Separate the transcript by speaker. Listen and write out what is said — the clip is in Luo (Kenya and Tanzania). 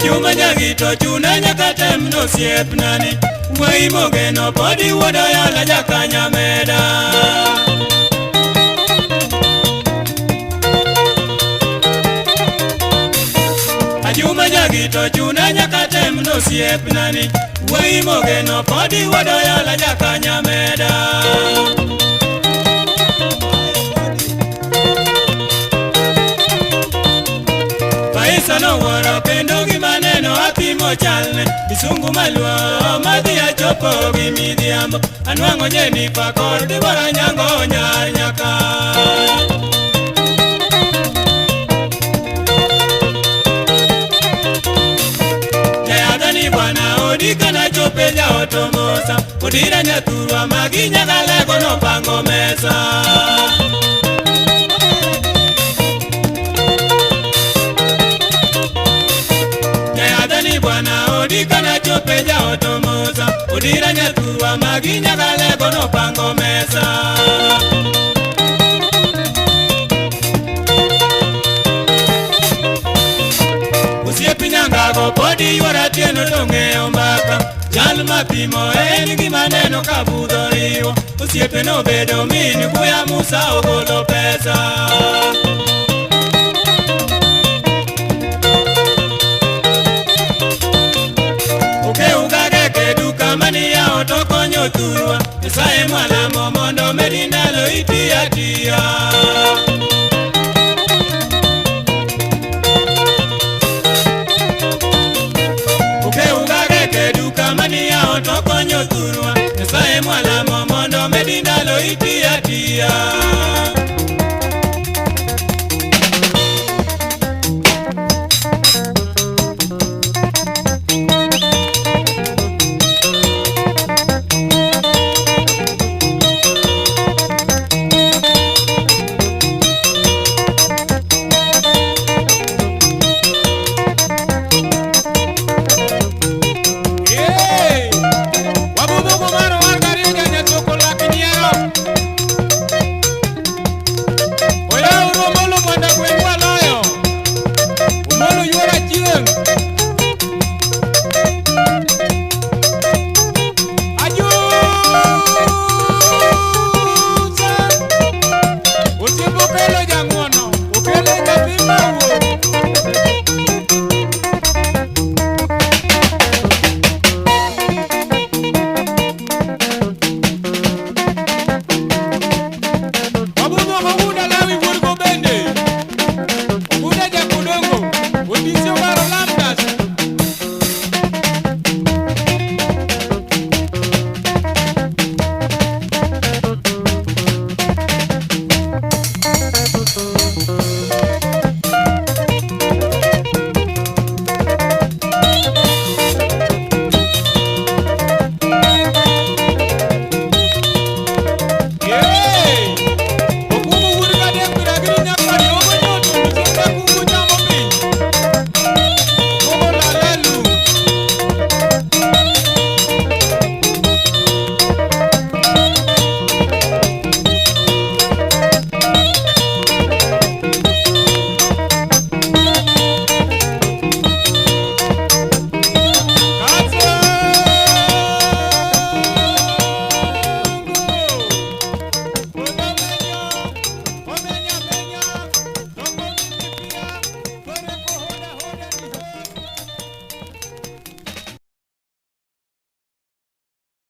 Speaker 1: Ajuma jagito chuna nyaka tem nosiepnani. Wuoyi mogeno podi wuod Oyala jakanyameda. Ajuma jagito chuna nyaka tem nosiepnani. Wuoyi mogeno podi wuod Oyala jakanyameda. Paisa nowuoro kendo gima neno apimo chalne. Bisungu maluo madhi achopo gi midhiambo. Anwang'o Jenifa kod Debora Nyango nyar nyaka. Jayadhani bwana odi kana chope jaoto mosa. Odira nyathurwa magi nyagalego nopango mesa. Jayadhani bwana odi kana chope jaoto mosa. Odira nyathurwa magi nyagalego nopango mesa. Osiep nyangago podi ywora tieno to ng'eyo mbaka. Jal mapimo en gima neno ka budho riwo. Osiepe nobedo min kuya Musa ogolo pesa. Okew gageke duka mani yawo to konyo thurwa. Nyasaye mwalamo mondo medi ndalo iti atiya. Okew gageke duka mani yawo to konyo thurwa. Nyasaye mwalamo mondo medi ndalo iti atiya.